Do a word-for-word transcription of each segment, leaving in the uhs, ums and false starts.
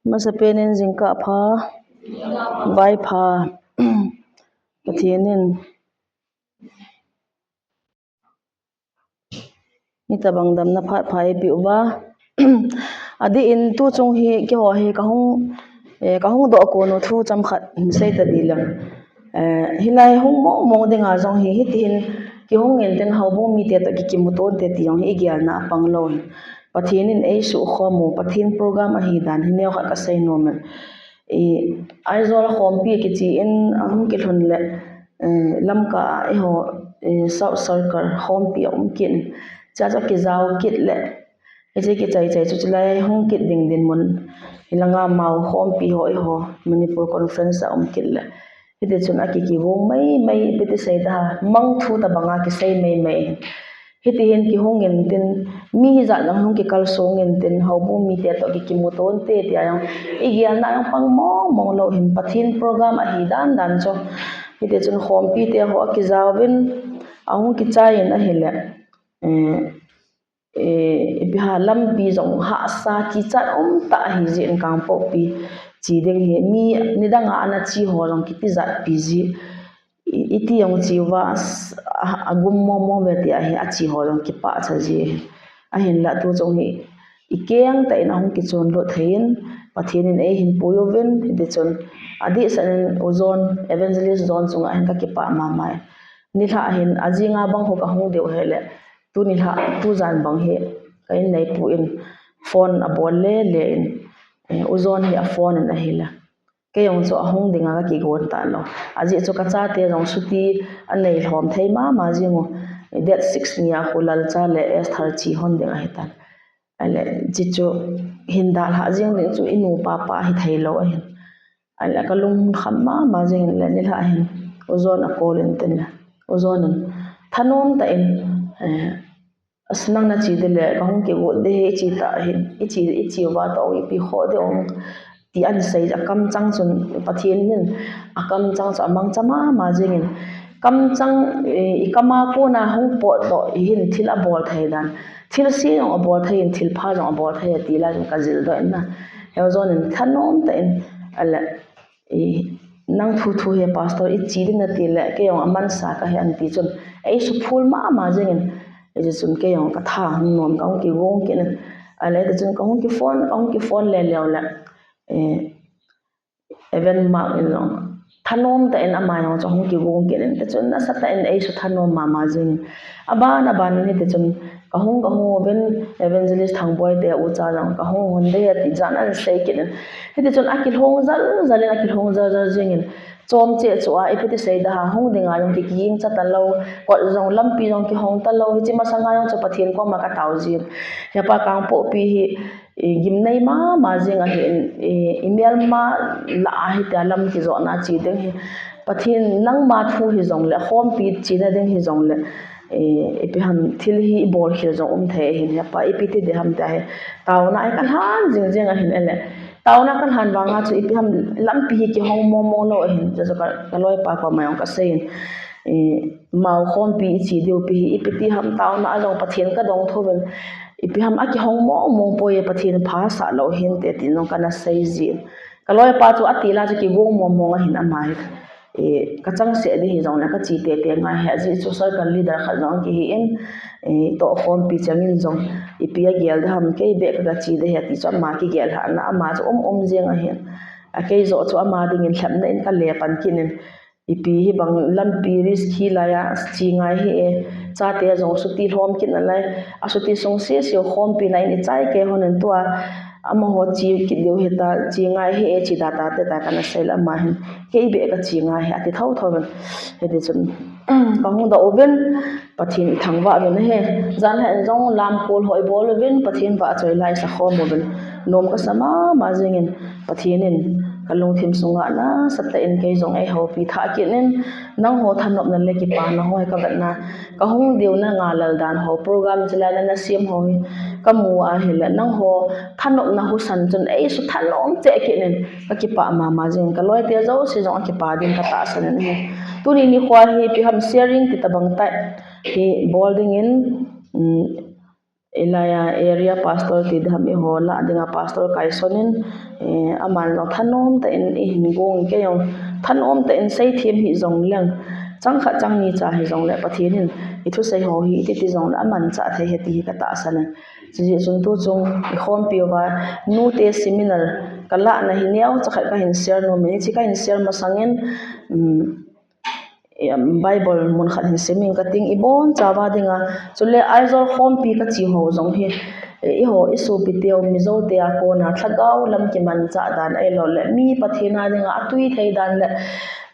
Masapen in jingkah pha, vai pha, Pathen in hitabang damna phat pha eipeh uva. Adeh in tuchung hi keiho hi kahung, eh, kahung doh kon u thu chomkhat hin sei ta ding lang. Eh, hilai hung mong mong dinga jong hi, hitihin kihung intin houbung mite toh kikimu tonte ti jong hi igelna apang lou. Pathen in eisukhom u, Pathen program ahi dan hi neokhat kasei nom e. I, Aizawl khompi kichen ahung kilhun le, eh, Lamka a eiho, eh, South Circle khompi aum kit. Chua chu akijao kit le, hiche kichai chai chu chulai hung kit ding dinmun, hilanga Mao khompi ho eiho Manipur Conference aum kit le, hitichun akikigong mai mai, ipi ti sei da, mang thu tabanga kisei mai mai. Hitihin kihung intin, mi hijat jong hung kikalsong intin, houbung mite toh kikimu tonte tia jong igelna jong pang mong mong lou hin, Pathen program ahi dan dan chu. Hitichun khompite ho akijaovin, ahung kichai in ahile, eh, eh, ipi ham, lampi jong hahsa kichat umtah ahi jin, Kangpokpi che ding hi mi nidanga ana che ho jong kitijatpi ji. I, iti jong che uva, a, agum mong mong ve tia hi ache ho jong kipah cha ji. Ahinla tuchung hi ikeng tah in ahung kichon lut thei in, Pathen in eihin pui uvin, hitichun adeh sah in U John, Evangelist John chunga hin kakipah mama e. Nilhah hin ajinga bang ho kahung diu hile, tu nilhah, tujan bang hi ka inneipu in phone abol le le in, eh, U John hi aphone in ahile, kei jong chu ahung dinga kakigon talou. Ajeh chu kachate jong chuti anei lhom thei mama jing u. Date six nia khu Lalcha le Esther che hon ding ahitan. Ahile, chuchu hin dalhah jeng ding chu inu pa pa hithei lou ahin. Ahile, kalung kham mama jeng in le nilhah hin U John acall intin le, U John in thanom tah in, eh, As, nang nache ding le kahung kigot ding hi, iche tah hin, iche, iche uva toh ipi khoh ding ong, ti ahin sei, akamchang chun Pathen in, akamchang chu amangcha mama jeng in, kamchang, eh, ikama kona hung potdoh, ihin thil abol thei dan, thilse jong abol thei in, thilpha jong abol thei, ti lai jong kajildoh in na. He U John in thanom tah in, ahile, I, nang thu thu hi pastor, iche ding nati le, kei jong amansa kahi, ati chun, eisuphul mama jeng in, hitichun kei jong katha hung nom, kahung kigong kit in, ahile, hitichun kahung kiphone, kahung kiphone le leu le, eh, Evan Mark in jong thanom tah in ama jong chu ahung kigong kit in, hitichun nasatah in eisu thanom mama jeng in, aban aban in hitichun kahung, kahung uvin, Evangelist Thangboi te ucha jong kahung hon ding ahi ti jan ahin sei kit in, hitichun akilhong jal jal in, akilhong jal jal jeng in, chomche chu a, ipi ti sei da ham, hung dinga jong kiging cha talou, kot jong lampi jong kihong talou, hiche masanga jong chu Pathen koma katao jin. Hepa Kangpokpi hi, i, gimnei mama jeng ahin, i, imelma lah a hitia lam kijotna che ding hi, Pathen nangma thu hijongle, khompi chena ding hijongle, eh, ipi ham thil hi ibol khel jong um thei ahin, hepa ipi ti ding ham tia hi taona hi kalhan jing jing ahin, ahile taona kalhan vanga chu ipi ham lampi hi kihong mong mong lou ahin, chu chu ka, kaloipa koma jong kasei in, eh, Mao khompi iche diu pi hi ipi ti ham, taona a jong Pathen kadong thou vin, ipi ham akihong mong mong poi, Pathen phasah lou hinte tin jong kana sei jin. Kaloipa chu ati la chu kigong mong mong ahin ama hi. Eh, kachangseh ding hijongle kache tete ngai ahi, ajeh chu circle leader khat jong kahi in, eh, tohkhompi chang in jong ipi agel ding ham, kei beh ka, kache ding ahi ti chu ama kigel lhahna, ama chu um um jeng ahin. A kei joh chu ama dingin lhepna in kale pan kit in, ipi hibang lampi risk hi laiya che ngai hih e, chate jong chuti lhom kit nalai, achuti sung sese u khompina in ichai kei hon in tua, amaho che kit diu hita, che ngai hih e, che da tate tia kana sei le ama hin, kei beh kache ngai ahi, ati thou thou vin. Hitichun kahung doh uvin, Pathen ithangvah uvin ahi. Janhi in jong lamkol ho ibol uvin, Pathen vahchoi la isakhom uvin, nom kasa mama jeng in, Pathen in kalungthim sunga nasatah in kei jong eihoupi thah kit in, nangho thanopna le kipana ho hi kavetna, kahung diu na nga lal dan ho, program chilai na nasem ho hi kamu ahile, nangho thanopna husan chun eisuthanom cheh kit in, kakipah mama jeng in, kaloite jouse jong akipa ding katahsan in ahi. Tuni nikho hi ipi ham sharing ti tabang tah hi bol dingin, um, Ilaiya area pastor ti dam iho lah dinga pastor Kaison in, eh, aman jong thanom tah in ihin gong kei jong thanom tah in seithem hih jongleng, chang khat chang ni cha hijongle Pathen in ithusei ho hi iti ti jongle amanchah thei ahi ti hi katahsan e. Chujeh chun tuchung ikhompi uva nute seminar kalahna hi neocha khat kahin share nom in, hiche kahin share masangin, um, Bible mun khat hin simin kating, ibonchauva dinga, chule Aizawl khompi kache ho jong hi, eh, eiho isopiteu Mizo tea kona lhagao lam kimanchah dan ahilouleh mi Pathen a dinga atwi thei dan le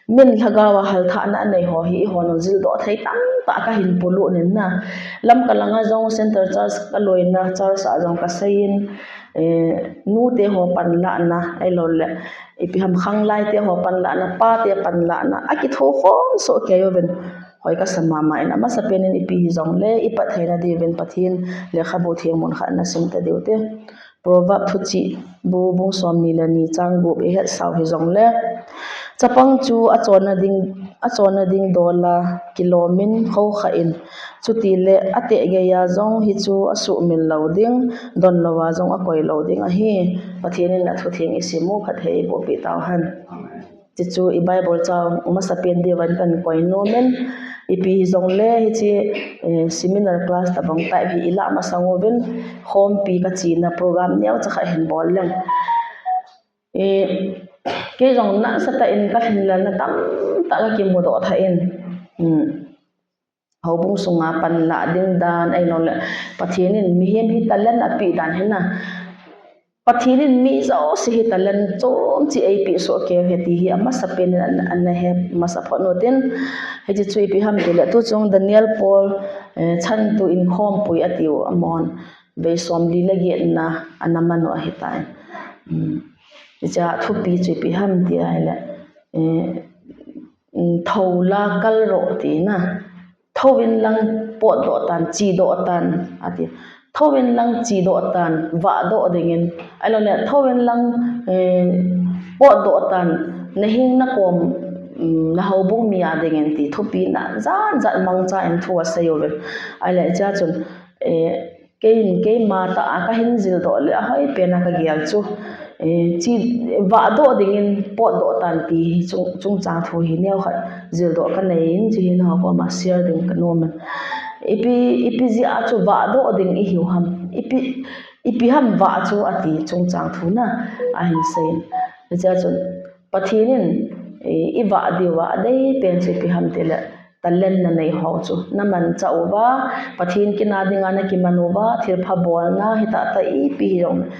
min lhagao a halthahna anei ho hi eihon jildoh thei tamtah kahin polut in na. Lamka langa jong Centre Church kaloina church a jong kaseiyin, eh, nute ho panlahna ahilouleh ipi ham khanglai te ho panlahna, pate panlahna, akithokhom soh kei uvin, hoi kasa mama in, amasapen in ipi hijongle ipatthei na diuvin Pathen lekhabu theng mun khat nasim tadiu te. Proverb thuchih bu bung somni le ni chang gup ihetsau hijongle, chapang chu achonna ding, achonna ding dola kilomin khoukhah in, chutile ateh geiya jong hichu asuhmil lou ding, donlouva jong akoi lou ding ahi. Pathen in athutheng isim u phatthei eiboh peh tauhen. Hichu i Bible chang masapen diuvin kahin koi nom in, ipi hijongle hiche, eh, seminar class tabang type hi ilah masang uvin, khompi kachena program neocha khat hin bol leng. Eh, kei jong nasatah in kalhinlelna tamtah kakimudoh thah in. Hmm. Houbung sunga panlah ding dan ahilouleh Pathen in mihem hi talent apeh dan hi na. Pathen in mi jouse hi talent chomcha eipeh soh kei ahi ti hi amasapen in ana, ana he masa phot utin, hiche chu ipi ham tile tuchung Daniel Paul, eh, chantu in khompui atiu amahon vei somli le getna ana man u ahitai. Hmm. Hichea thupi chu ipi ham ti ahile, eh, um, thou la kalroh tina. Thouvin lang potdoh tan, chedoh tan, ati. Thouvin lang chedoh tan, vahdoh dingin. Ahilouleh, thouvin lang, eh, potdoh tan, nahing nakom, um, nahoubung mi a dingin ti. Thupi na jat jat mangcha in thu asei uve. Ahile, hichea chun, eh, Kei in keima tah a kahin jildoh le ahoipen a kagel chu, eh, che, vahdoh dingin potdoh tan ti hi chung, chungchang thu hi neokhat jildoh kanei in, chu hi nangho koma share ding kanom in. Ipi, ipi jeh a chu vahdoh ding ihiu ham. Ipi, ipi ham vah chu ati chungchang thu na ahin sei in. Hichea chun Pathen in, eh, ivah diuva adeipen chu ipi ham tile, talent nanei ho chu namanchah uva, Pathen kin a dinga nakiman uva, thilpha bolna hitahtah ipi hijong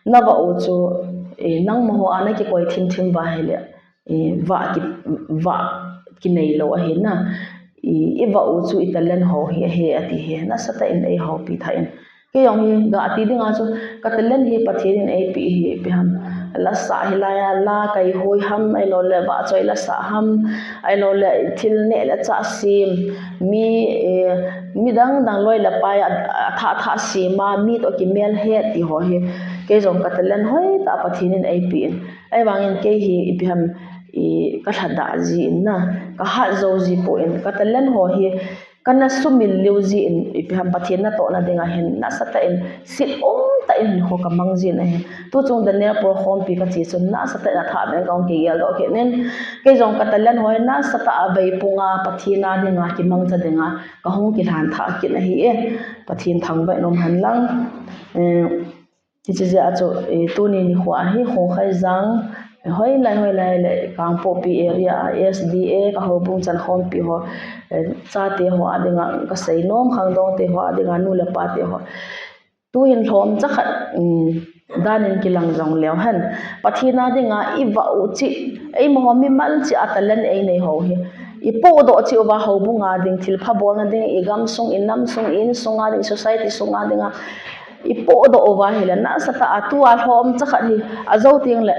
navah u chu, eh, nangma ho a nakikoi thimthim uva ahile, eh, vah ki, vah kinei lou ahi na. I, ivah u chu i talent ho hi ahi ati hi nasatah in eihoupi thah in. Kei jong hi gati dinga chu, ka talent hi Pathen in eipeh hi ipi ham. Lasah hilai a, la kaihoi ham, ahilouleh vahchoi lasah ham, ahilouleh thil neh le chah sem, mi, eh, midang dang loi le pai a, athah thah sem a, mi toh kimelhet ti ho hi. Kei jong ka talent hoitah Pathen in eipeh in. Ahivangin kei hi ipi ham, i, kalhadah jin na, kahat jou ji poi in. Ka talent ho hi, kana sumil lheh jin, ipi ham Pathen natohna dinga hin nasatah in, sit umtah in hinkho kamang jin ahi. Tuchung Daniel Paul khompi kache chun nasatah in athah beh in kahung kigeldoh kit in. Kei jong ka talent ho hi nasatah a veipunga Pathen a dinga kimangcha dinga kahung kilhan thah kit ahi e. Pathen thangvah in um hen lang. Eh, Hiche jeh a chu, eh, tuni nikho a hi Khongkhaijang, eh, hoilai, hoilai le Kangpokpi area a S D A ka houbung chankhompi ho, eh, chate ho a dinga kasei nom, khangdongte ho a dinga nu le pate ho. Tuhin lhomcha khat, um, dan in kilang jong leu hen. Pathen a dinga ivah u cheh, eima ho mimal cheh a talent einei ho hi. Ipohdoh cheh uva houbung a ding, thilpha bolna ding, igamsung, inamsung, insung a ding, society sung a dinga. Ipohdoh uva ahile, nasatah a tua lhomcha khat hi, ajou teng le,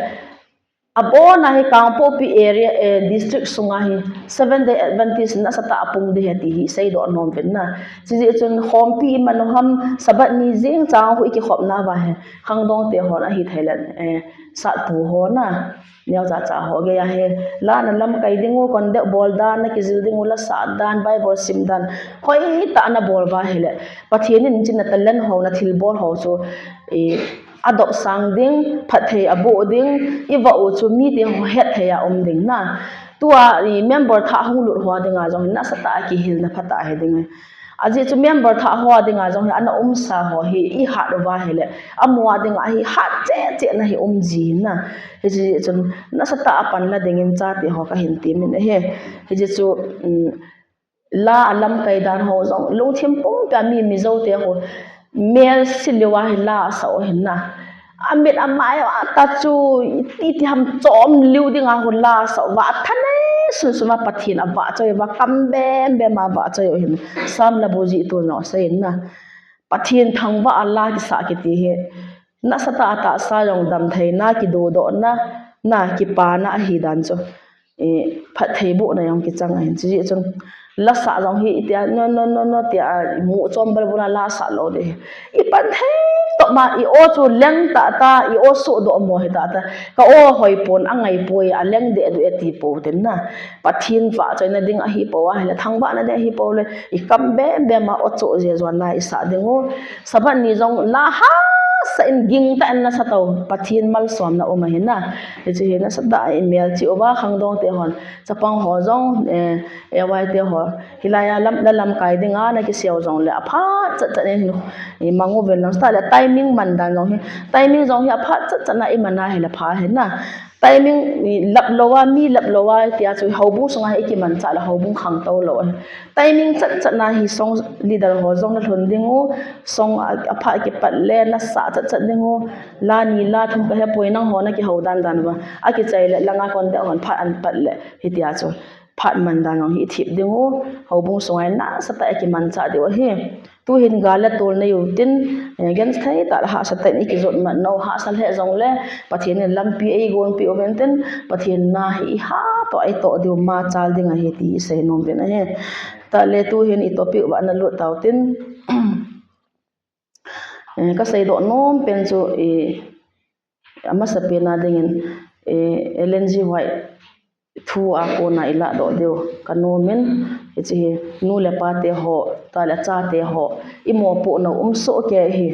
abona hi Kangpokpi area, eh, district sunga hi Seventh Day Adventist nasatah a pung ding ahi ti hi seidoh nom uvin na. Chujeh chun khompi iman u ham, Sabbath ni jing chang khu ikikhopna uva hi khangdong te hon ahithei le, eh, satpu ho na, neocha cha ho geiya hi la na lamkai ding u, conduct bol dan, na kijil ding u, la sah dan, Bible sim dan, hoitah a na bol uva ahile Pathen in china talent ho, na thilbol ho chu, eh, adopsang ding, phatthei aboh ding, ivah u chu mite ho hetthei a um ding na. Tua i member thah hung lut ho dinga jong hi nasatah a kihilna phatah ahi ding. Ajeh chu member thah ho dinga jong hi ana umsa ho hi ihat uva ahile, amaho dinga hi hat cheh cheh na hi um ji na. Hijeh chun nasatah a panla dingin chate ho kahin temin ahi. Hijeh chu, um, la alamkai dan ho jong, lungthim pumpia mi, Mizo te ho, mel siliu a hi la asah u ahin na. Amit amai a ta chu, iti ti ham chom liu dinga hu la asah uva, athanei sunsun a Pathen avahchoi uva, kam bem bem a avahchoi u ahin. Sam labu jih tun jong asei in na. Pathen thangvah a la kisah kiti hi nasatah a tahsa jong damtheina, kidodohna, na kipana ahi dan chu, eh, phattheibohna jong kichang ahin. Chujeh chun la sah jong hi itia, no, no, no, no, tia, muh chom balbul a la sah lou ding. Ipan thei tah ma, i-o chu leng tah tah, i-o sohdoh mo hi tah tah. Ka-o hoipon, angaipoi, aleng deh deh e ti pou tin na. Pathen vahchoina ding ahipou ahile, thangvahna ding ahipou le, ikam bem bem a o choh jeh jong la isah ding u. Sabbath ni jong la hahsa in, gingtah in nasa tau, Pathen malsomna um ahi na. Hiche hi nasatah a imelchih uva, khangdong te hon, chapang ho jong, eh, A Y te ho, hilai a lam, la lamkai dinga nakisei u jongle aphat chat chat in, imang uvin lang, seta le timing man dan jong hi, timing jong hi aphat chat chat na iman ahile pha ahi na. Timing, i lap lou a, mi lap lou a, tia chu houbung sunga hi ikimanchah le houbung khangtou lou ahi. Timing chat chat na hi song leader ho jong nalhun ding u, song a, aphat kipat le nasah chat chat ding u, la ni la thum kahepoi, nangho nakihou dan dan uva. Akichai le langa kon deh hon phat an pat le hitia chu phat man dan jong hi ithip ding u, houbung sunga hi nasatah a ikimanchah diu ahi. Tuhin gal le tol nei u tin, eh, genthei tah le hahsatah in ikijot mat nau, hahsa lheh jongle, Pathen in lampi eigonpeh uvin tin, Pathen na hi ihat toh a itoh diu machal ding ahi ti isei nom uvin ahi. Tah le tuhin i topic uva nalut tau tin, eh, kaseidoh nom pen chu, eh, amasapen a dingin, eh, Ellen G White thu a kona ilah doh diu kanom in, hiche hi nu le pa te ho, tah le chate ho, imopohnau um soh kei hi.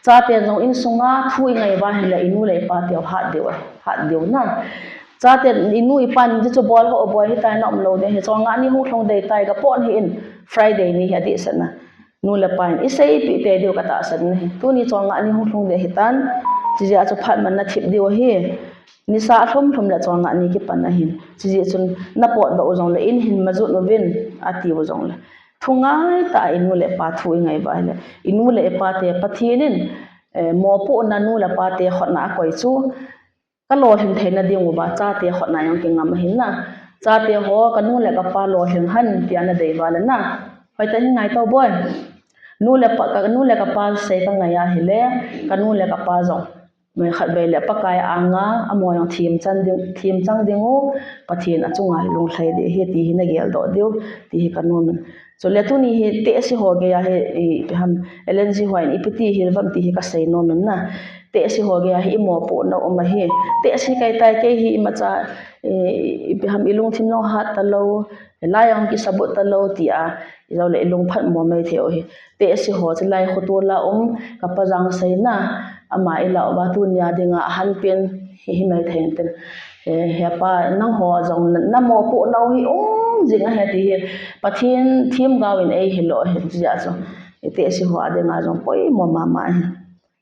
Chate jong insunga thu ingai uva ahile inu le ipa teu hat diu, hat diu na. Chate inu ipan hichu bol ho boi hitai, na umlou ding ahi, cholngah ni hung lhung ding ahitai, gapon hih in, Friday ni hi adehset na. Nu le pa in iseipeh tei diu katahsan ahi. Tuni cholngah ni hung lhung ding ahitan, chujeh a chu phat man nathip diu ahi. Nisa alhum lhum le cholngah ni kipan ahin. Chujeh chun napotdoh u jongle in hin majot uvin, atiu jongle, thungaitah a inu le ipa thu ingai uva ahile, inu le ipa te Pathen in, eh, mopohna nu le pa te khutna akoi chu kalolhin theina diuva chate khutna jong kingam ahin na. Chate ho, kanu le kapa lolhing hen tia nadei uva le na, hoitah in ngai tau boi. Nu le pa, kanu le kapa sei kangai ahile, kanu le kapa jong, khatvei le Pakai anga amaho jong themchang ding, themchang ding u, Pathen achunga lunglhai ding ahi ti hi nageldoh diu ti hi kanom in. Chule tuni hi tehse ho geiya hi, ipi ham, Ellen G White in ipi ti hil uvam ti hi kasei nom in na. Tehse ho geiya hi imopohnau um ahi. Tehse kahitai, kei hi imacha, i, ipi ham, ilungthim jong hat talou, lai jong kisabut talou tia, ijoule ilungphat mo mai thei u ahi. Tehse ho chu lai khotol a um, kapa Jangseina, ama ilah uva tunia dinga ahanpen hi, himai thei intin. He, hepa, nangho jong na, namopohnau hi um jing ahi ti hi Pathen themgao in eihil u ahi, chujeh a chu itehse ho a dinga jong poimo mama ahi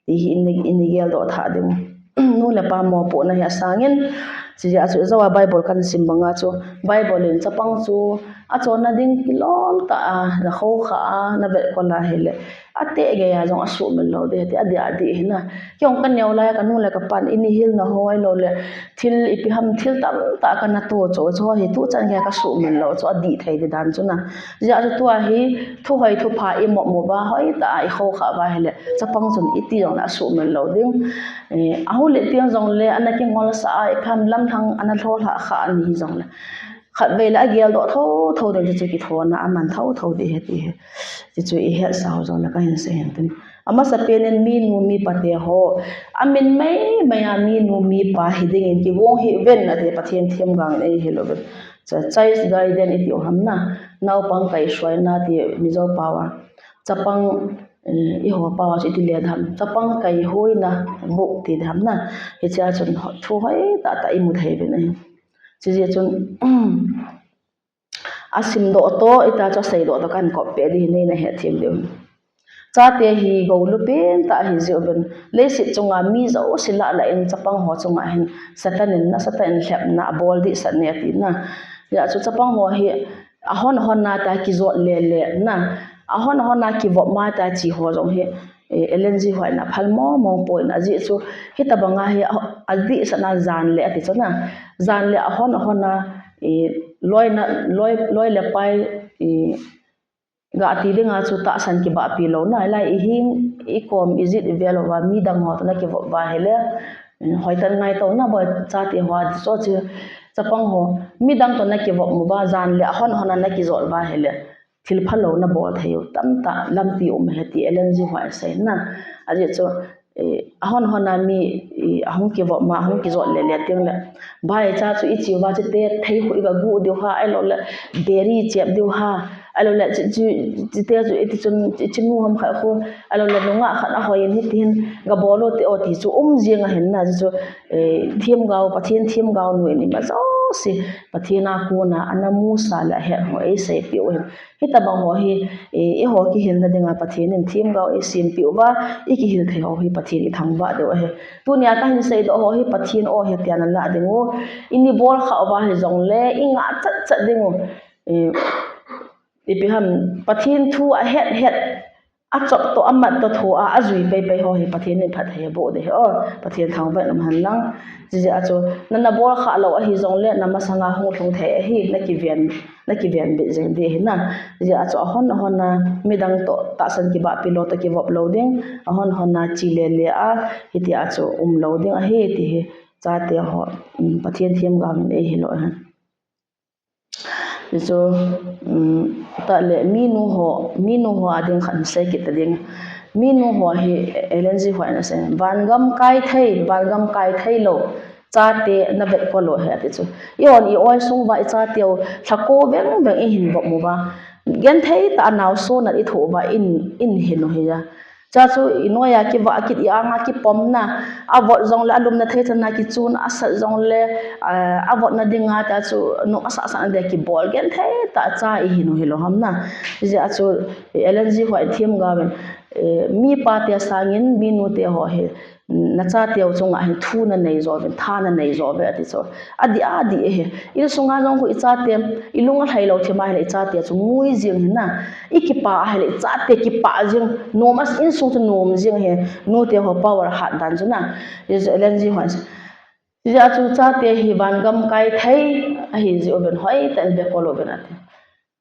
ti hi in, in geldoh thah ding. Nu le pa mopohna hi asangin, chujeh a chu ijou a Bible kasim banga chu, Bible in chapang chu Achonna ding kilom tah a, na khokha a, na vetkol a hile, ateh gei a jong asuhmil lou ding, ti adih adih hi na. Kei jong kaneo lai a, kanu le kapan, ini hilna ho ahilou le, thil ipi ham, thil tamtah kana toh chu, chu hi tuchan gei a kasuhmil lou chu, adih thei ding dan chu na. Hijeh a chu tua hi, thu hoi thu pha imop mop uva, hoitah a ikhokha uva hile, chapang chun iti jong le asuhmil lou ding. Eh, ahung len teng jong le, ana kingolsah a, ipi ham lamlhang ana lhohlah kha ani jong le. Khatvei le ageldoh thotho ding chu kithona aman thotho ding ahi ti hi. Ti chu ihetsau jong le kahin sei hin tin. Amasapen in minu mipa te ho. Amin maimai a minu mipa hiding in kigong hih uvin ati Pathen themgao in eihil uvin. Cha, child guardian iti u ham na. Naopang kaisuina ti Mizo pao a. Chapang, eh, eiho pao a chu iti le ding ham. Chapang kaihuina buk ti ding ham na. Hichea chun thu hoitah tah imu thei uvin ahi. Chujeh chun, asimdoh toh, ita chu aseidoh toh kahin kop peh ding hi nei na hethem diu. Chate hi gou lupen tah ahi jeh uvin. Leiset chunga mi jouse lah lah in chapang ho chunga hin Satan in na, Satan in lhepna abol dehset ne ati na. Hijeh chun chapang ho hi ahon ahon a tah kijot le le na. Ahon ahon a kivop ma tah chi ho jong hi, eh, Ellen G. White in aphal mong mong poi na, ajeh chu hitabang a hi a, adehset na jan le ati chu na. Jan le ahon ahon a, eh, loina, loi, loi le pai, eh, ga ti ding a chu tahsan kibahpi lou na, lai ihing, ikom, ijat, ivel uva, midang ho toh na kivop uva hile, eh, hoitah in ngaito na boi chate ho a chu chu chapang ho, midang toh na kivop uva, jan le ahon ahon a na kijot uva hile. Thil phalou na bol thei u tamtah lampi um ahi ti Ellen G. White in asei na. Ajeh chu, eh, ahon ahon a mi, eh, ahung kivop ma, ahung kijot le le teng le. Bhai cha chu ichi uva chite thei khu iga gu diu ham, ahilou le beri chep diu ham, ahilou le chi, chi, chite chu iti chun, chi, chinu ham khat khu, ahilou le nungah khat ahoi in hiti hin ga bol u te o ti chu um jing ahin na, chu chu, eh, themgao, Pathen themgao nu in ima jouse, Pathen a kona, ana musa le ahet ho eiseipeh u hin. Hitabang ho hi, eh, eiho kihilna dinga Pathen in themgao eisempeh uva, ikihil thei ho hi Pathen ithangvah diu ahi. Tunia kahin seidoh ho hi Pathen o ahi tia nalah ding u. Ini bolkha uva hijongle, ingah chat chat ding u. Eh, ipi ham, Pathen thu ahet het, achop toh, amat toh thoa, ajui pei pei ho hi Pathen in phatthei aboh ding ahi. O, Pathen thangvah in um hen lang. Hijeh a chu, nana bolkha lou ahijongle, na masanga hung lhung thei ahi, na kiven, na kiven bit jeng ding ahi na. Hijeh a chu, ahon ahon a, midang toh, tahsan kibahpi lou toh kivop lou ding, ahon ahon a, chi le le a, hitia chu, um lou ding ahi, ti hi, chate ho, um, Pathen themgao in eihil u ahi. Chu, um, tah le minu ho, minu ho a ding khat sei kit ta ding. Minu ho hi Ellen G. White in asei. Vangam kai thei, vangam kai thei lou. Chate na vetkol u ahi ati chu. Eihon i oi sung uva i chate u, lhako veng veng ihin vop uva. Genthei tah a naosen a ithoh uva in, in hin u ahi a. Cha chu i noiya kivah kit, i anga kipomna, avot jongle alumna thei chan a kichun, asat jongle, ah, avotna dinga cha chu nom asah sah na dia kibol genthei tah cha ihin u hilou ham na. Hijeh a chu Ellen G. White themgao in, eh, mipa te sangin minu te ho hi, na chate u chunga hin thu nanei jo uvin, tha nanei jo uve ati chu. Adih, adih ahi. Insunga jong khu i chate, i lung alhai lou thim ahile i chate chu ngui jing ahi na. I kipah ahile i chate kipah jing. Nom a, insung chu nom jing ahi. Nute ho power hat dan chu na. Hijeh a chu Ellen G. White in, hijeh a chu chate hi vangam kai thei ahi jeh uvin hoitah in vetkol uvin ati.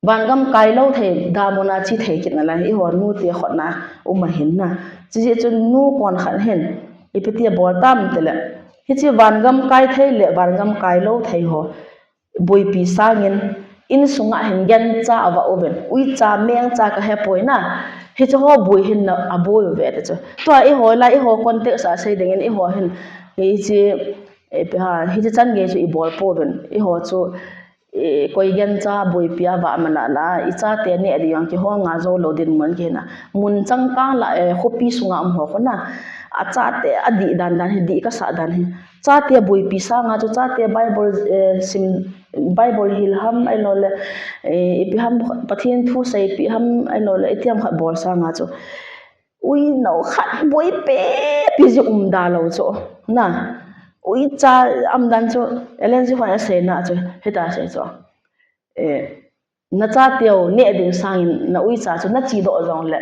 Vangam kai lou thei, damun a che thei kit nalai, eiho nute khut na um ahin na. Chujeh chun nu kon khat hin, ipi ti abol tam tile. Hiche vangam kai thei le vangam kai lou thei ho boipi sangin, insunga hin gancha avah uvin, uicha, mengcha kahepoi na. Hiche ho boi hin na aboi uve ti chu. Tua eiho lai, eiho context a sei dingin eiho hin, hiche, eh, ipi ham, hiche chan gei chu ibol pouvin, eiho chu, eh, koi gancha boipi avah ma lah lah a, i chate neh ding jong kihol nga jou lou dinmun kihi na. Mun changkang lah, eh, khopi sunga um ho khu na. Achate adih dan dan hi, dih kasah dan hi. Chate boipi sanga chu, chate Bible, eh, sim, Bible hil ham ahilou le, eh, ipi ham Pathen thu seipeh ham ahilou le, itiham khat bol sanga chu. Uinou khat boipi pi jeh um da lou chu. Na. Uicha um dan chu, Ellen G. White in asei na chu, hitia asei chu. Eh, nachateu neh ding sangin na uicha chu nache doh jongle,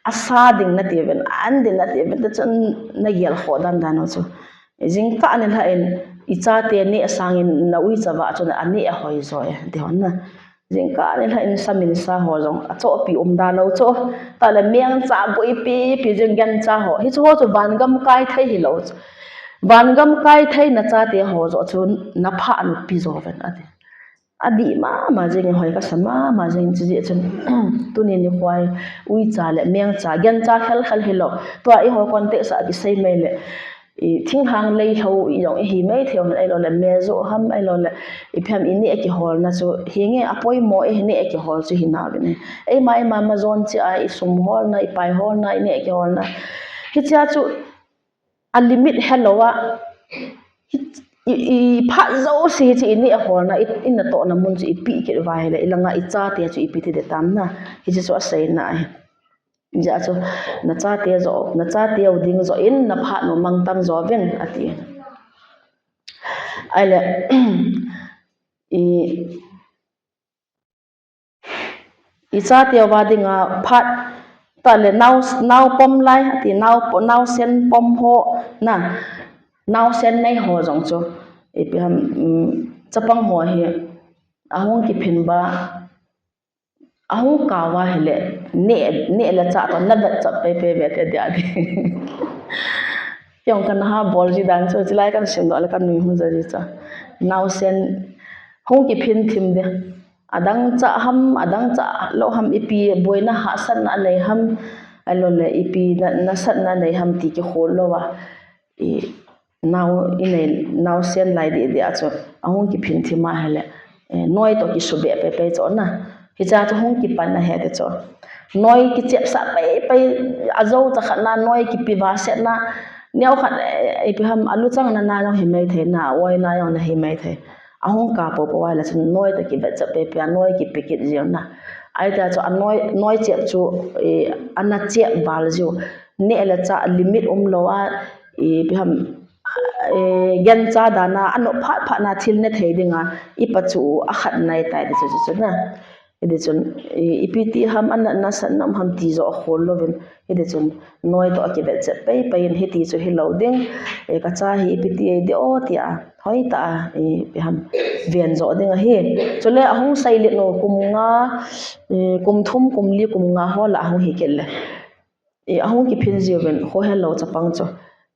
asa ding nati uvin, an ding nati uvin, tichun nagel khoh dan dan u chu. Jingkah nilhah in ichate neh sangin na uicha vah chun aneh ahoi jo e, ti hon na. Jingkah nilhah in sa min sa ho jong achohpi umda lou chu. Tale mengcha boi pi pi jing gancha ho. Hichu ho chu vangam kai thei hilou chu. Vangam kai thei nachate ho joh chu naphah nupi jo uvin ati. Adih mama jing, hoi kasa mama jing, chujeh chun tuni nikho hi uicha le mengcha, gancha khel khel hilou. Tua eiho context a kisei mai le, i thinglhang leilhou i jong ihi mai thei uvin, ahilou le mejoh ham, ahilou le ipi ham, ineh kiholna chu hinge, apoimo e, ineh kihol chu hina uvin e. Eima eima majon cheh a isum holna, ipai holna, ineh kiholna, hichea chu a limit helou a, i, i, iphat jouse hiche ineh holna, i, inatohna mun chu ipeh kit uva ahile, ilanga ichate chu ipi ti ding tam na. Hiche chu aseina ahi. Hijeh chun nachate joh, nachateu ding joh in naphat u mangthang jo uvin ati. Ahile, i, ichateu va dinga phat tale nao, nao pom lai, ati, nao, naosen pom ho na, naosen nei ho jong chu, ipi ham, um, chapang ho hi ahung kiphin ba, ahung kah uva ahile, neh, neh le chah toh navetchap pei pei ve te dia di. Kei jong kana ha bol ji dan chu, chulai kana simdoh le kanui hung ja ji chu. Naosen hung kiphin thim ding. Adang cha ham, adang cha lou ham, ipi boina hahsatna anei ham, ahilou le ipi na, nasatna anei ham ti kikhol louva, i nao, inei, naosen lai deh deh a chu ahung kiphin thim ahile, eh, noi toh kisubeh pei pei chu na. Hichea chu hung kipan ahi ti chu. Noi kichepsah pei pei, ajo cha khat na noi kipe vahsetna, neo khat, eh, ipi ham, aluchang na na jong hi mai thei na, aoi na jong na hi mai thei. Ahung kah popo uva ahile chun noi toh kivetchap pei pei a, noi kipe kit jiu na. Ahitia chu anoi, noi chep chu, eh, ana chep val jiu. Neh le chah limit umlou a, ipi ham, eh, gancha dan a, anop phat phat na thil ne thei dinga, ipa chu u akhat nai tai ti chu, chu, chu na. Hiti chun, i, ipi ti ham, anatna satna um ham ti joh akhol louvin. Hiti chun, noi toh akivetchep pei pei in hiti chu hilou ding. Eh, kacha hi ipi ti ahi di o tia, hoitah a, ipi ham, ven joh ding ahi. Chule ahung seilet u kum nga, eh, kum thum, kum li, kum nga ho lah ahung hi kit le. I, ahung kiphin jiuvin, khohel lou chapang chu.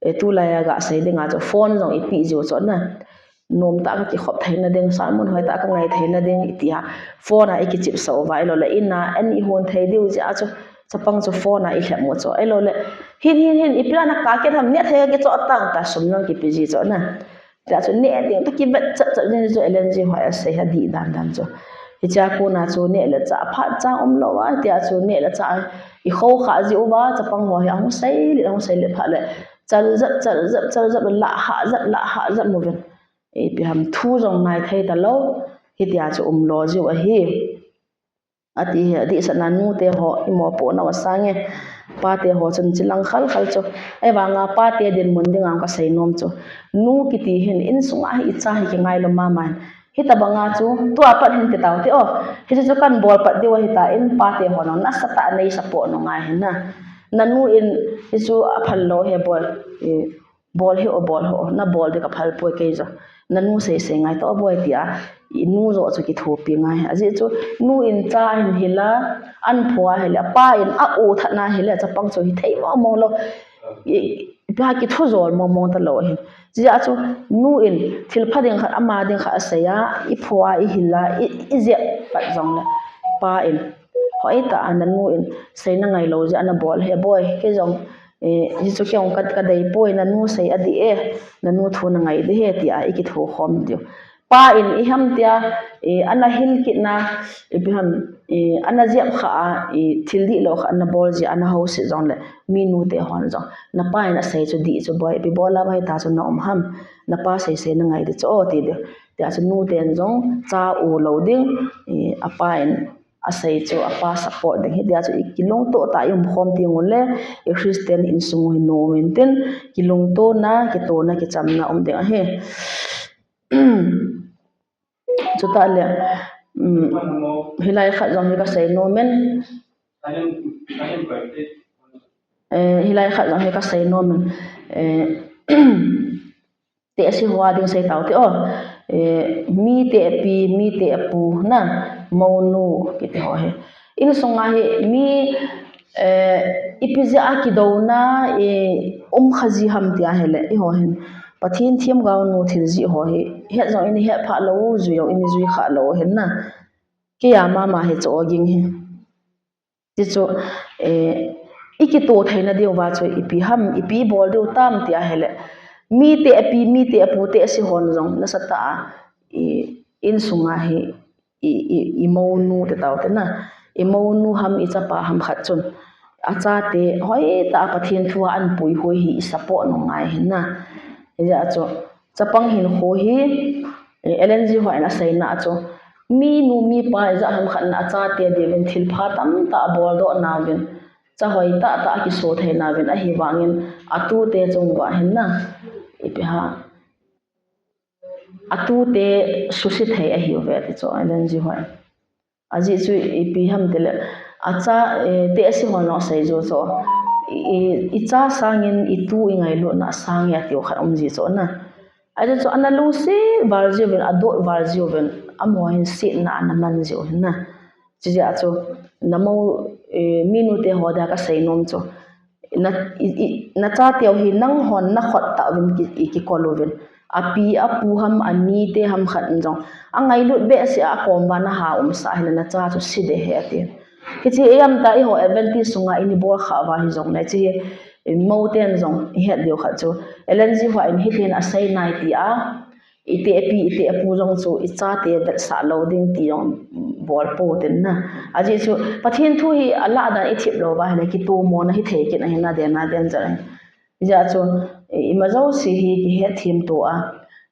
I, tulai a gasei dinga chu, phone jong ipeh jiu chu na. Nomtah a kakikhop theina ding, sermon hoitah a kangai theina ding, itia. Phone a ikichepsah uva, ahilou le, in a, an ihon thei diu jeh a chu, chapang chu phone a ilhep u chu. Ahilou le, hin, hin, hin, ipi a nakah kit ham, neh thei kakichoh tang ta, sum jong kipe ji chu na. Tia chu neh ding toh kivetchep chep ding chu Ellen G White asei hi adih dan dan chu. Hichea kona chu neh le chah phat cha umlou a, tia chu neh le chah ikhokhah jiu va, chapang ho hi ahung seilet, ahung seilet phat le, chal jep, chal jep, chal jep, lah hah jep, lah hah jep uvin. Ipi ham thu jong ngai thei talou, hitia chu umlou jiu ahi. Ati hi, adihsatna nute ho, imopohnau asang e. Pate ho chun chilang khal khal chu. Ahivanga pate dinmun dinga kasei nom chu. Nu kiti hin insunga hi icha hi kingailou mama in. Hitobanga chu, tua pat hin ti tau te o. Hichu chu kan bol pat diu ahitan, pate ho nang nasatah a nei support u ngai hin na. Nanu in, hichu aphal lou ahi boi. I, Bol hih o, bol hih o, nabol ding kaphal poi kei jong. Nanu seisei ngai tao boi tia, inu joh chu kithopi ngai. Ajeh chu, nu in cha hin hila, an phoa hile, pa in a-u thatna hile, chapang chu hithei mong mong lou. I, ipi ham kithu jol mong mong talou ahi. Chujeh chu, nu in thil pha ding khat, ama ding khat asei a, iphoa, ihila, i, ijep pat jongle, pa in. Hoitah a nanu in seina ngailou jeh a nabol ahi boi, kei jong, Eh, hichu kei jong ka, kadei poi, nanu sei adih e, nanu thu nangai ding ahi, tia ikitho khom diu. Pa in iham tia, eh, ana hil kitna, ipi ham, eh, ana jep kha a, eh, thil dihlou khat ana bol jeh a ana houset jongle, mi nute hon jong. Napa in asei chu dih chu boi, ipi bol a boi ta chu na um ham, napa seisei nangai ding chu o ti diu. Tia chu nuten jong cha u lou ding, eh, apa in asei chu apa support ding. Hitia chu ikilungto tah a ium khom teng uleh, i Christian insung u hi nom intin, kilungtona, kitona, kichamna um ding ahi. Chutah le, Um, hilai khat jong hi kasei nom in. Eh, hilai khat jong hi kasei nom in. Eh, tehse ho a ding sei tau te o. Eh, mi tehpi, mi tehpu na, mounu kiti ho hi. Insunga hi mi, eh, ipi jeh a kidouna, eh, um kha ji ham tia hile, eiho hin. Pathen themgao nu thil jih ho hi. Het jong ini het pha lou, jui jong ini jui kha lou hin na. Kei a mama hi chu oging hi. Ti chu, eh, i kito theina diu va chu ipi ham, ipi bol diu tam tia hile. Mi tehpi, mi tehpu tehse hon jong nasatah a, i, insunga hi, i, i, i mounu ti tau te na. I mounu ham, i chapa ham khat chun. Achate hoitah a Pathen thu a ahin puihoi hi i support nung ngai hin na. Hijeh a chu, chapang hinkho hi, eh, Ellen G. White in aseina a chu, minu mipa ijat ham khat in achate diuvin thilpha tamtah abol doh nauvin, cha hoitah tah akiso thei nauvin, ahivangin atute chung uva hin na, ipi ham, atute suse thei ahiuve ti chu Ellen G. White. Ajeh chu ipi ham tile, acha, eh, tehse hon jong asei jou chu, i, i, i cha sangin i tu i ngailutna asang e atiu khat um ji chu na. Ajeh chu ana lungset val jiuvin, adot val jiuvin, amaho hin setna ana man jiu hin na. Chijeh a chu, namo, eh, minu te ho dia kasei nom chu, na, i, i, nachateu hi nanghon nakhut tah uvin ki, i, kikol uvin. Api, apu ham, anite ham khat in jong, angailut behseh a akom uva naha umsah hile nacha chu se ding ahi ati. Hiche ipi ham tah eiho Adventist sunga ini bol kha uva hijong le, hiche hi, eh, mou ten jong ihet diu khat chu, Ellen G. White in hitin asei nai tia, i tehpi, i tehpu jong chu i chate vetsah lou ding ti jong bol pou tin na. Ajeh chu Pathen thu hi alah dan i thip lou uva hile kitomona hithei kit ahi na, den na den jat ahi. Hijeh a chu, eh, ima jouse hi kihet them to a.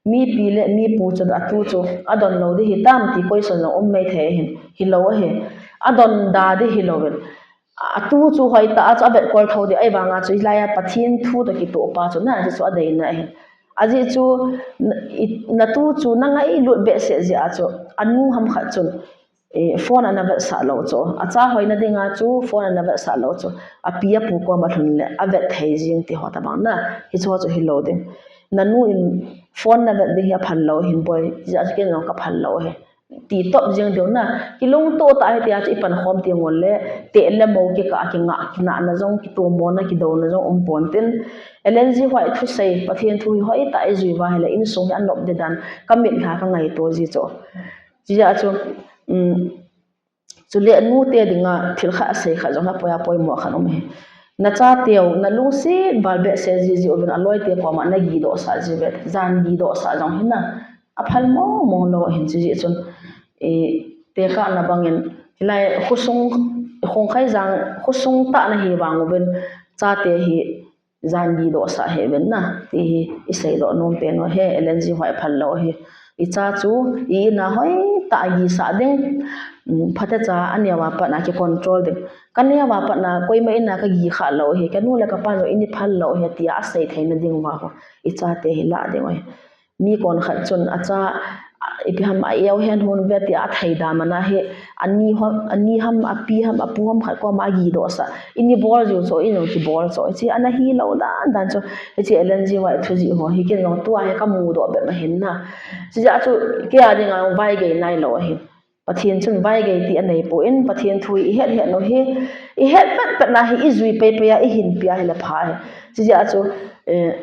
Mipi le mipu chun atu chu adon lou ding hitam ti question jong um mai thei hin, hilou ahi. Adon da ding hilou vin. Atu chu hoitah a chu avetkol thou ding, ahivanga chu hilai a Pathen thu toh kitoh pa chu na, ajeh chu adeina ahi. Ajeh chu, na, i, natu chu nangailut behseh jeh a chu, anu ham khat chun, eh, phone ana vetsah lou chu. Acha hoina dinga chu phone ana vetsah lou chu. Api apu koma lhun le avet thei jing ti ho tabang na. Hichu ho chu hilou ding. Nanu in phone navet ding hi aphal lou hin boi. Hijeh a chu ken jong kaphal lou ahi. Ti top jing diu na, kilungto tah hitia chu ipan khom teng ule, teh le mo kikah a kinga, kinahna jong, kitomona, kidouna jong um pon tin. Ellen G. White thusei, Pathen thu hi hoitah a ijui uva hile, insung hi anop ding dan, kamit lha kangaito ji chu. Chijeh a chu, um, chule nute dinga thil khat asei khat jong hi apoi, apoimo khat um ahi. Nachateu, nalungset val behseh ji ji uvin aloite koma nagidohsah ji uve, jan gidohsah jong hi na. Aphal mong mong lou ahin, chujeh chun, eh, tekahna bangin, hilai khosung, Khongkhaijang khosung tah nahi vang uvin, chate hi jan gidohsah hih uvin na, ti hi isei doh nom pen u ahi, Ellen G. White phal lou ahi. Icha chu, i in a hoitah a gisah ding, um, phatecha aneo a pat na kicontrol ding. Kaneo a pat na, koima in a kagi kha lou ahi, kanu le kapa jong in phal lou ahi, tia asei theina ding uva ho. Ichate hi lah ding u ahi. Mi konkhat chun acha, ipi ham a eo hen hon ve tia athei da mana hi, ani ham, ani ham, api ham, apu ham khat koma agidohsah. Ini bol jiu chu, in jong kibol chu. Hiche ana hilou dan dan chu. Hiche Ellen G. White thujih ho hi ken jong tua hi kamudoh bep ahin na. Chujeh a chu kei a dinga vaigei nailou ahi. Pathen chun vaigei ti anei poi, Pathen thu hi ihet het u hi, ihet pet pet na hi ijui pei pei a ihin pia hile pha ahi. Chujeh a chu, eh,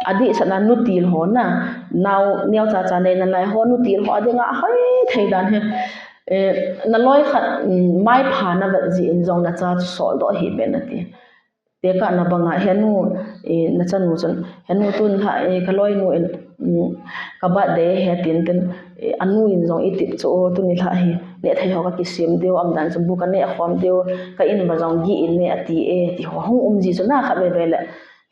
adehsetna nutil ho na, nao neocha cha nei nalai ho nutil ho adinga ahoi thei dan hi, eh, naloi khat, um, maipha navet jeh in jong nacha chu soldoh hih beh nati. Tekahna banga, henu, eh, nachanu chun, henu tun lha, eh, kaloinu in, um, ka birthday ahi tin tin, eh, anu in jong itip chu, tuni lha hi, neh thei ho kakisem diu, aum dan chu bu kaneh khom diu, ka in uva jong gih in neh ati e, ti ho hung um ji chu na khat veve le.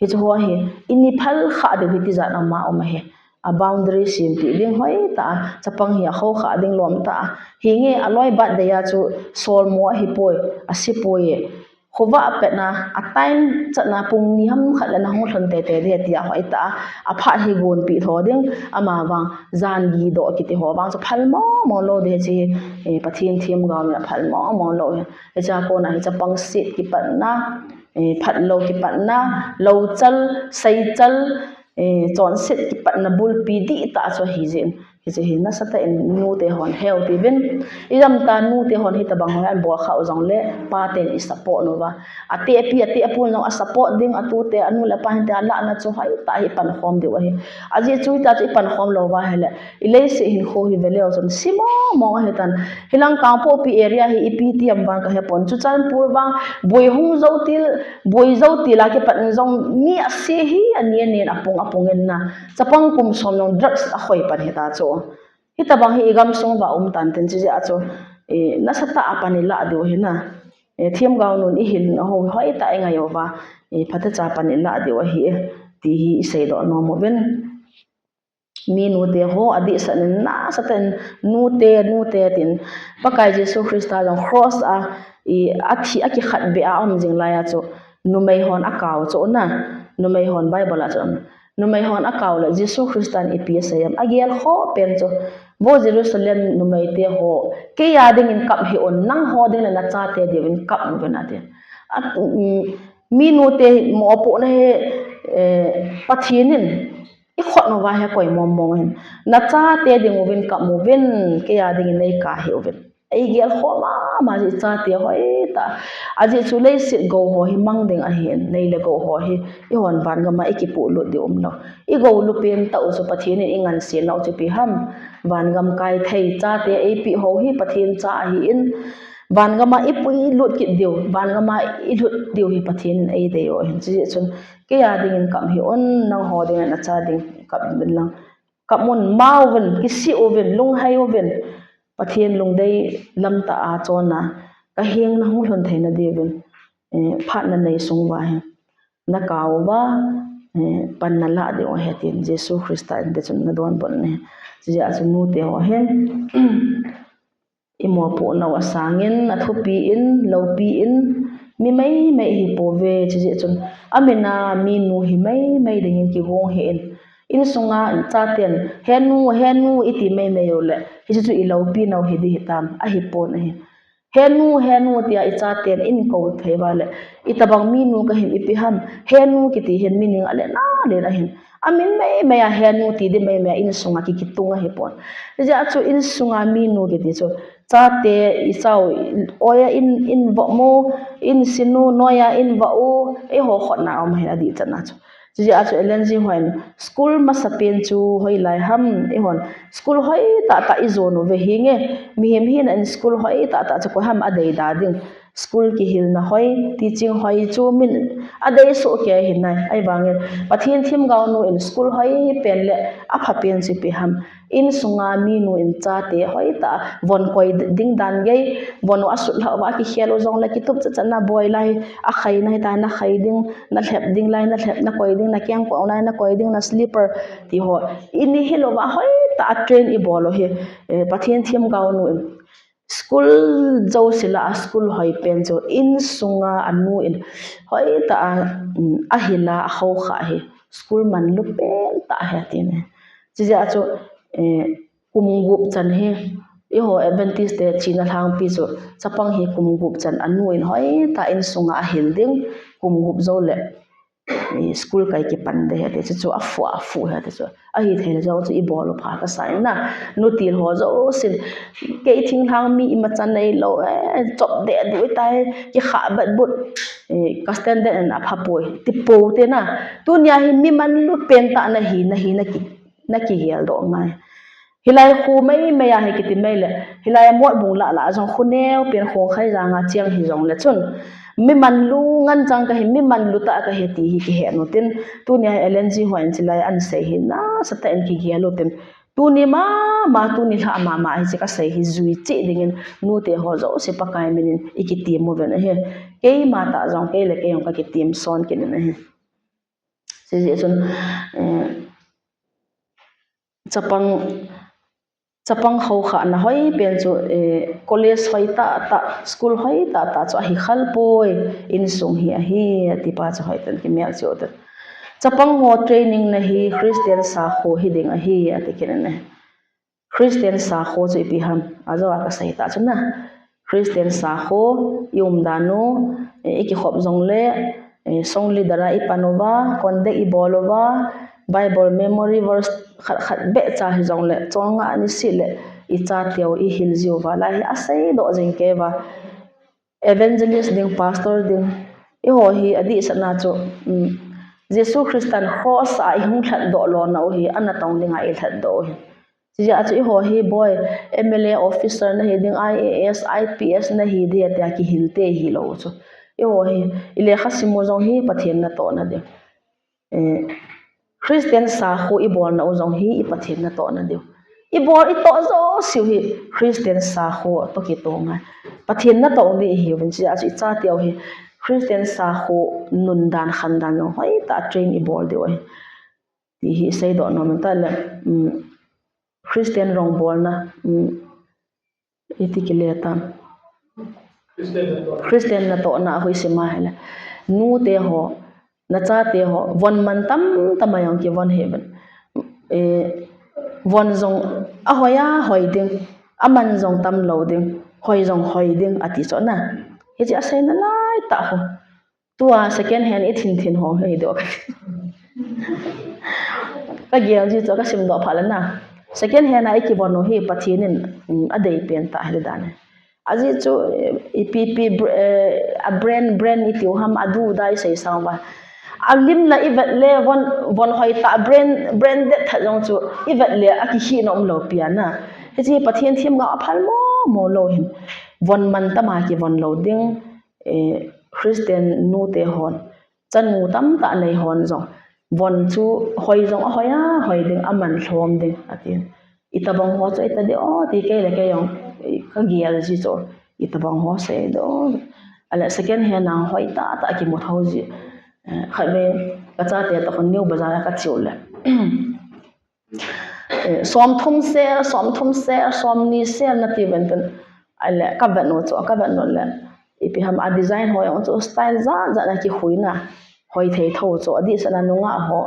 Hichu ho hi, ini phal kha diu hi tijat ama um ahi. A boundary sempeh ding hoitah a, chapang hi akhoh kha ding lom tah a. Hinge aloi birthday a chu solmo ahipoi, asepoi e. khovah petna, a time chatna pung ni ham khat le nahung lhun teitei ding tia hoitah a, aphat hi gonpeh tho ding, amavang, jan gidoh kiti ho vang chu phal mong mong lou ding hiche, eh, Pathen themgao in aphal mong mong lou hi. Hiche a kona hi chapang set kipatna, eh, phatlou kipatna, louchal, seichal, eh, chonset kipatna bulpi dihtah chu ahi jeh in. Hiche hi nasatah in nute hon heu tiuvin. Ijemtia nute hon hitabang ho hi abol khah u jongle, paten i support uva. Atehpi, atehpu jong a support ding, atute, anu le apa hinte alahna chu hoitah hi pankhom diu ahi. Ajeh chu hitia chu i pankhom lou uva ahile, i leiset hinkho hi veleu chun se mong mong ahitan. Hilang Kangpokpi area hi ipi ti ham vang kahepon. Churachandpur vang, boi hung jou til, boi jou til a kipat in jong mi ase hi ani ani in apung apung in na. Chapang kum som jong drugs akhoi pan hita chu. Hitabang hi i gamsung uva um tan tin, chujeh a chu, eh, nasatah a pan i lah diu ahi na. Eh, themgao nun i hilna ho hoitah i ngai uva, eh, phatecha pan i lah diu ahi, ti hi i seidoh nom uvin. Mi nute ho adihsah in nasatah in nute, nute tin, Pakai Jesu Christa jong cross a, i, athi, akikhat beh a um jing lai a chu, numei hon akao chu na, numei hon Bible a chu, numei hon akao le Jesu Christan ipi asei em, agel khoh pen chu, Vo Jerusalem numeite ho, kei a dingin kap hih un, nangho ding le nachate diuvin kap uvin ati. A, um, mi nute mopohna hi, eh, Pathen in i khut uva hi akoi mong mong ahin. Nachate ding uvin kap uvin, kei a dingin nei kap hih uvin. Eigel khoh mama jeh chate hoitah. Ajeh chu leiset gou ho hi mang ding ahin, lei le gou ho hi, eihon van gam a i kipolut diu umlou. I gou lupen tah u chu Pathen in i ngansena u chu ipi ham. Van gam kai thei chate eipeh ho hi Pathen cha ahin. Van gam a i puilut kit diu, van gam a i lut diu hi Pathen in eidei u ahin. Chujeh chun, kei a dingin kap hih un, nangho ding le nacha ding kap uvin lang. Kap un, ma uvin, kisih uvin, lunghei uvin. Pathen lungdei lam tah a chonna, ka heng nahung lhun theina diuvin, eh, phat nanei sung uva hi, nakao uva, eh, pan nalah diu ahi tin, Jesu Christa in te chun nadonbut in ahi. Chujeh a chu nute ho hin, i mopoh nau asang in, athupi in, loupi in, mi mei mei hi pouve, chujeh chun, amin a mi nu hi mei mei dingin kigong hih in, insunga chaten, he nu, he nu, iti mei mei u le, hichu chu i loupi nau hi ding hitam, ahipon ahi. He nu, he nu, tia i chaten in kou thei uva le, itabang mi nu kahin ipi ham, he nu kiti hin meaning alen alen ahin. Amin mei mei a he nu ti ding mei mei a insunga ki, kitung ahipon. Hijeh a chu insunga mi nu kiti chu, chate i chau, oi a in, in vo mo, in sinu, noi a in vo u, eiho khutna um ahin adih chan a chu. Chujeh a chu Ellen G White in school masapen chu hoilai ham, eihon school hoitah tah i jon uve hinge, mihem hina in school hoitah tah chu koi ham adei da ding. School kihilna hoi, teaching hoi chu min adei soh kei ahi nai. Ahivangin Pathen themgao nu in school hoi pen le apha pen chu ipi ham. Insunga mi nu in chate hoitah a, von koi ding dan gei, von u asut lhah uva kikhel u jongle kitup chat chat na boi lai, akhaina hitai, nakhai ding, nalhep ding lai, nalhep, nakoi ding, nakengkong lai, nakoi ding, na slipper, ti ho. Ini hilou va hoitah a train ibol u hi, eh, Pathen themgao nu in. School jouse lah a school hoi pen chu insunga anu in hoitah a, um, ahil a, akhoukhah hi school manlu pen tah ahi atin. Chujeh a chu, eh, kum gup chan hi, eiho Adventist te china lhangpi chu, chapang hi kum gup chan anu in hoitah a insunga ahil ding, kum gup jou le, eh, school kai kipan ding ahi ati chu, chu afu, afu ahi ati chu. Ahithei le jou chu ibol u pha kasa in na. Nutil ho jousen, kei thinglhang mi imacha neilou, eh, chop deh deh tai, kikhah bat but, eh, ka standard in apha poi, ti pou te na. Tunia hi mi manlu pen tah nahi, nahi, naki, nakigel doh ngai. Hilai khu mei mei a hi kiti mei le, hilai a Motbung lah lah a jong khu neo pen Khongkhai jang a cheng hi jongle chun, mi manlu ngen chang kahi, mi manlu tah kahi ti hi kihe nu tin, tunia hi Ellen G White in chulai ahin sei hi nasatah in kigel u tin, tuni mama, tuni lhah mama hiche kasei hi jui cheh dingin nute ho jouse Pakai min in i kitem uvin ahi. Keima tah jong, kei le kei jong ka kitem son kit in ahi. Chujeh chun, eh, chapang, Chapang khoukhahna hoi pen chu, eh, college hoi tah tah, school hoi tah tah chu ahi khal poi, insung hi ahi, ati pa chu hoi ten kimel chu ten. Chapang ho training na hi Christian sakho hi ding ahi, ati kit in ahi. Christian sakho chu ipi ham, ajo a kasei ta chu na. Christian sakho i um dan u, eh, i kikhop jong le, eh, song leader a i pan uva, conduct i bol uva, Bible memory verse khat khat beh cha hi jong le, chonga ni si le, i chateu i hil jiu va, lai hi asei doh jing kei va. Evangelist ding, pastor ding, i ho hi adih sat na chu, um, Jesu Christan cross a i hung lhat doh lo na u hi, ana tong ding a i lhat doh u hi. Chijeh a chu i ho hi boi, M L A officer na hi ding, I A S, I P S na hi ding, tia kihil te hi lo chu. I ho hi, i lekha sim u jong hi Pathen natoh na ding. Eh, Christian sakho i bol na u jong hi i Pathen natoh na ding. I bol i toh jo siu hi Christian sakho toh kitong a. Pathen natoh ding hi vin chijeh a chu i chateu hi Christian sakho nun dan khan dan jong hoi tah train i bol diu ahi. Ti hi sei doh nom ta le, um, Christian rong bolna, um, iti kile tam. Christian natohna a hoi sima hile. Nu te ho, na chate ho, von man tam tam a jong kivon hi vin. Eh, von jong ahoi ahoi ding, aman jong tam lo ding, hoi jong hoi ding ati chu na. Hichi asei na lai tah ho. Tua second hand i thin thin ho hi doh. Ka gel ji chu ka sim doh pha le na. Second hand a i kivon u hi Pathen in, um, adei pen ta hi dan. Aji chu, eh, i P P br-, eh, a brand, brand i tiu ham a du dai sei sang va. A lim la i vet le von, von hoi ta brand, branded tha jong chu i vet le a kihi nom lo pia na. Hichi Pathen themgao a phal mo mo lo hin. Von man tam a kivon lo ding. Eh, Christian nu te hon, chanu tam tah nei hon jong, von chu hoi jong ahoi ahoi ding, aman lhom ding, ati. Itabang ho chu ita di o, ti kei le kei jong, i ka gel ji chu, itabang ho sei do. Ale second hand a hoi tah tah kimu tho ji. Eh, khat ve, ka chate toh New Bazar a ka chiu le. Eh, som thum sel, som thum sel, som ni sel na ti ven tun. Ale, ka vet nu chu, ka vet nu le. Ipi ham a design ho jong chu style jat jat na kikhui na. Hoi thei tho chu, adih sat na nungah ho.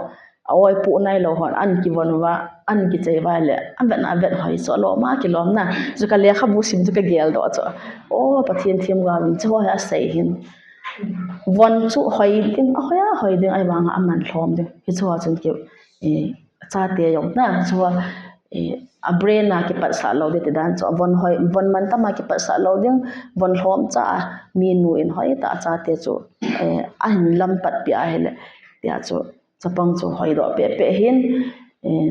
A oi pu nai lo hon, an kivon va, an kichei va le. A vet na, a vet hoi chu, alom a kilom na. Chu ka lekhabu sim chu ka gel doh chu. O, Pathen themgao in chu ho hi asei hin. Von chu hoi ding, ahoi ahoi ding, ahivang a aman lhom ding. Hichu a chun ki, eh, chate jong na, chu a, eh, a brand a kipat sah lo ding ti dan chu, von hoi, von man tam a kipat sah lo ding, von lhom cha a, mi nu in hoi tah a chate chu, eh, ahin lam pat pi a hile, tia chu, chapang chu hoi doh peh peh hin, eh,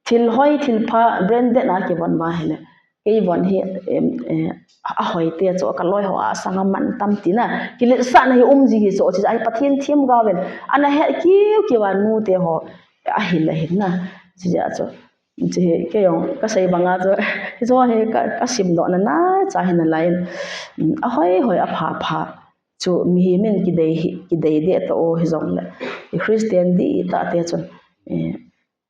thil hoi, thil pha, branded a kivon va hile, kei von hi, em, eh, ahoi te chu, ka loi ho a sang a man tam ti na, kiletsah na hi um ji hi chu, chu a hi Pathen themgao in, ana he kiu kiu a nu te ho, ahil ahin na, chu ja chu. Chu hi, kei jong, ka sei bang a chu, hi chu hi ka, ka sim doh na na, cha hi na lai in, mm, ahoi hoi a pha pha. Chu mihem in kidei hi, kidei deh ta o hi jong le. I Christian di ta te chun, eh,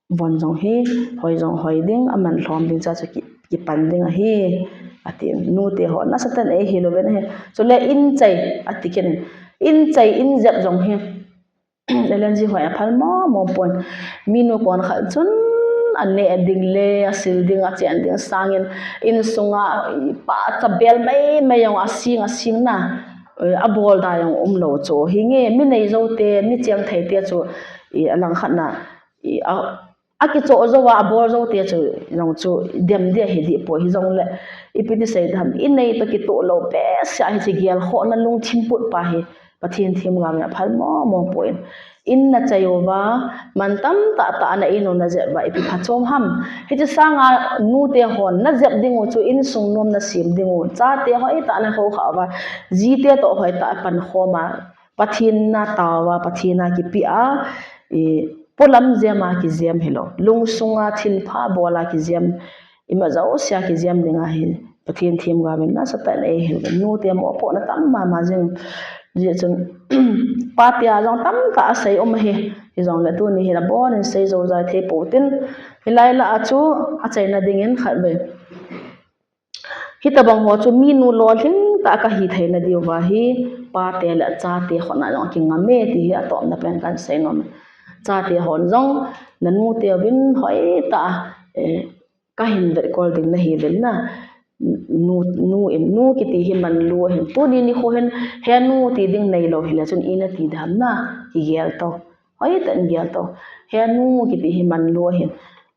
von jong hi, hoi jong hoi ding, aman lhom ding cha chu ki, kipan ding ahi. Ati, nu te ho, nasatah in ei hil uve na hi. Chu le in chai, ati kit in. In chai, in jep jong hi. L N G hoi a phal mo mo pon. Mi nu kon khat chun a neh ding le, a sil ding, a chen ding sangin, insung a, i pa cha bel mai mai jong a sing, a sing na, eh, a bol da jong um lo chu. Hi nge, mi nei jou te, mi cheng thei te chu, i a lang khat na, i a, a kicho jou a, a bol jou te chu, jong chu, dem dia hi di po hi jong le, ipi ti sei dam, i nei to kito lo pe sia hi chi gel kho na lungthim put pa hi. Pathen themgao in a phal mo mo poi. In na chai uva, man tam tah tah na in u na jep uva ipi phachom ham. Hichi sanga nu te hon na jep ding u chu insung nom na sem ding u. Chate hoi tah na khoukhah uva. Jite toh hoi tah pan khom a. Pathen na tao a, Pathen a kipe a. I polam jem a kijem hilou. Lungsung a thilpha bol a kijem. Ima jouse a kijem ding ahi. Pathen themgao in nasatah in ei hil. Nu te mopohna tam mama jing. Hijeh chun, pate a jong tamtah asei um ahi. Hijongle tuni hin abon in sei jou jai thei pou tin. Hilai lah a chu achaina dingin khat ve. Hitobang ho chu minu lolhing tah kahi theina diuva hi, pate le chate hon a jong kingam e ti hi atopna pen kahin sei nom e. Chate hon jong, nanu teuvin hoitah a, eh, kahin vetkol ding nahiuvin na. Nu, nu in, nu kiti hi manlu ahin. Tuni nikho hin, he nu ti ding neilou hile chun ina ti dam na, kigel to. Hoitah in gel to. He nu kiti hi manlu ahin.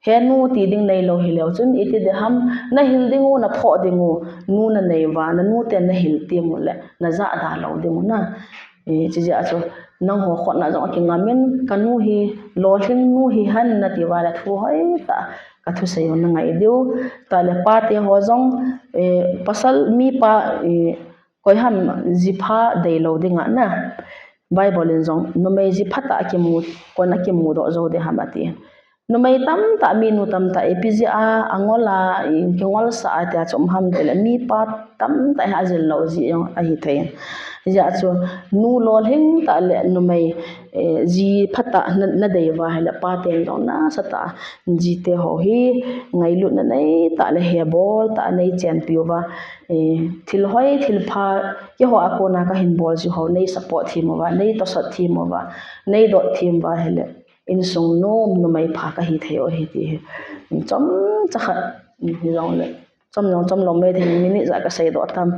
He nu ti ding neilou hileu chun iti ding ham, nahil ding u, naphoh ding u, nu nanei uva, nanu ten nahil teng uleh, najah da lou ding u na. Eh, chijeh a chu, nangho khut na jong akingam in, kanu hi, lolhing nu hihen nati uva le thu hoitah, kathusei u nangai diu. Tah le pate ho jong, eh, pasal mipa, eh, Koi ham jipha deilou ding a na. Bible in jong, numei jipha tah kimu, koin akimu doh jou ding ham ati. Numei tamtah, minu tamtah, ipi jeh a, angol a, i, kingolsah a tia chu um ham tile, mipa tamtah hi ajil lou jeh jong ahi thei. Hijeh a chu, nu lolhing tah le numei, eh, jipha tah na, nadei uva hile, paten jong nasatah a, jite ho hi, ngailutna nei tah le hebol tah a nei chenpi uva, eh, thil hoi, thil pha, keiho a kona kahin bol ji ho, nei support them uva, nei tosot them uva, nei dot them uva hile, insung nom numei pha kahi thei u ahi ti hi. Chomcha khat, hijongle, chom jong chom lou maithei, minute ijat kasei doh tam,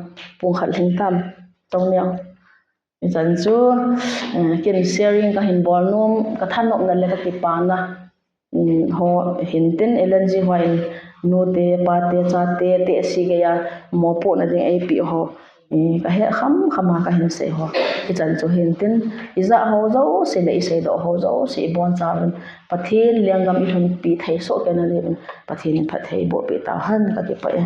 pung khat lhing tam, tong neo. Hichan chu, eh, ken sharing kahin bol nom, kathanopna le kakipana, um, ho hintin, Ellen G White in nute, pate, chate, tehse geiya mopohna ding eipeh ho, eh, kahet kham kham a kahin sei ho. Hichan chu hintin, ijah ho jouse le isei doh ho jouse ibonchauvin, Pathen lenggam ilhunpi thei soh kei na diuvin, Pathen in phatthei eiboh peh tauhen, kakipah e.